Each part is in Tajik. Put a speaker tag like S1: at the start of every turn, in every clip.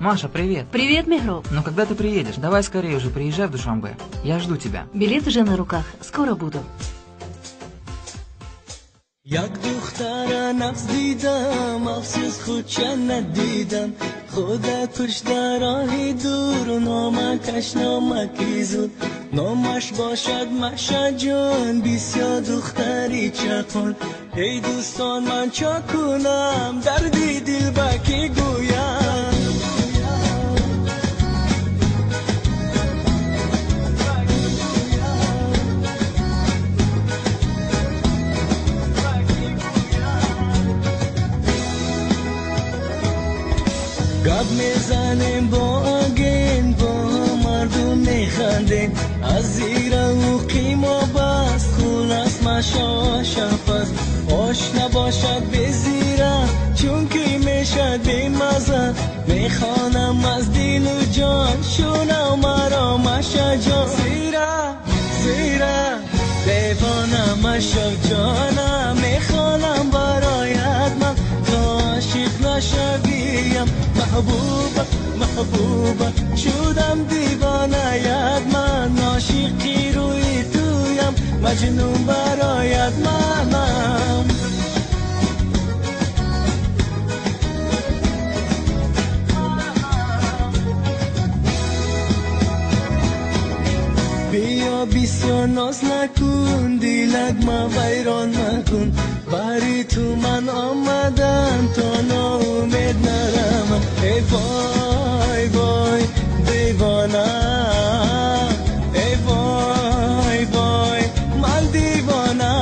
S1: Маша, привет.
S2: Привет, Мехроб.
S1: Ну когда ты приедешь? Давай скорее уже приезжай в Душанбе. Я жду тебя.
S2: Билет уже на руках. Скоро буду.
S3: Як духтара нафс дидам, афсӯс худча надидам. Худа куш дар роҳи дур, номакаш номаки зуд. Номаш бошад Машаҷон, бисёр духтари чақон. Эй дӯстон, ман чо кунам, дарди дил ба кӣ гӯям? Гап мезанем бо аген, бо мардум механдем. Аз зираву қимо бас, хулас машошаф аст. Ош набошад безира, чунки мешад бемаза. Мехонам аз дилу ҷон, шунав маро Машаҷон. Зира, зира, девона Машаҷона, мехонам бароят ман, то ошиқ нашавиям. Маҳбуба, маҳбуба, шудам девонаят ман, ошиқи рӯи туям, маҷнун бароят манам. Биё бисёр ноз накун, дилак ма вайрон макун. Бари ту ман омадам, то ноумед нарамам. Эй вой, вой, девона, эй вой, вой, ман девона.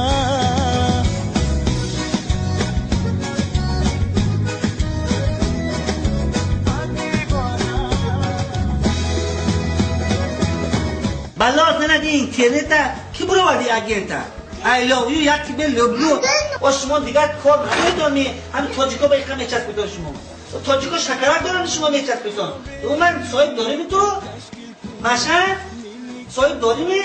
S4: Балло нади интернета, ки буроварди агента? I love you, я тебя люблю. О шумо дигар кор намедонӣ, ҳамин тоҷико ба иқа мечаспитон шумо. Тоҷико шакарак доранд, шумо мечаспитон. Ман соҳиб дорими ту? Маша? Соҳиб дорими?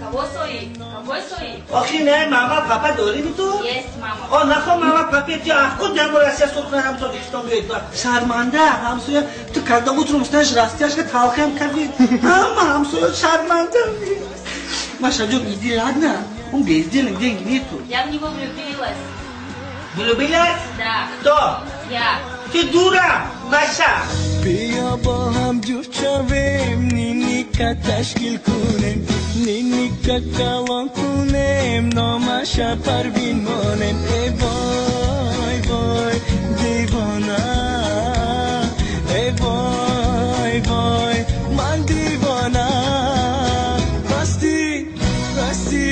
S5: Кого соҳиб? Какой соҳиб?
S4: Охи не, мама, папа дорими ту?
S5: Есть мама.
S4: О, нахо мама, папа, ти ахкуд ям Россия сохна ҳам Тоҷикистон биёед. Шарманда, ҳамсоя, ту когда утром встанешь, растяжка талхам кардӣ. Ҳама ҳамсоя шарманда. Маша, ҷон, иди, ладно? Он бездельник, деньги нету.
S5: Я в него влюбилась.
S4: Влюбилась?
S5: Да.
S4: Кто?
S5: Я.
S4: Ты дура, Маша.
S3: Биё бо ҳам ҷуфт шавем, ниника ташкил кунем, ниника калон кунем, номаша Парвин монем. Эй вой, вой, девона, эй вой, вой, ман девона. Прости, прости,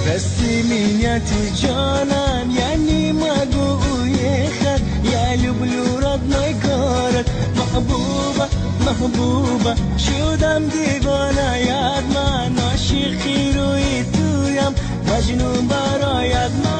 S3: прости меня ты, ҷонам, я не могу уехать, я люблю родной город. Маҳбуба, маҳбуба, шудам девонаят ман, ошиқи рӯи туям, маҷнун бароят ман.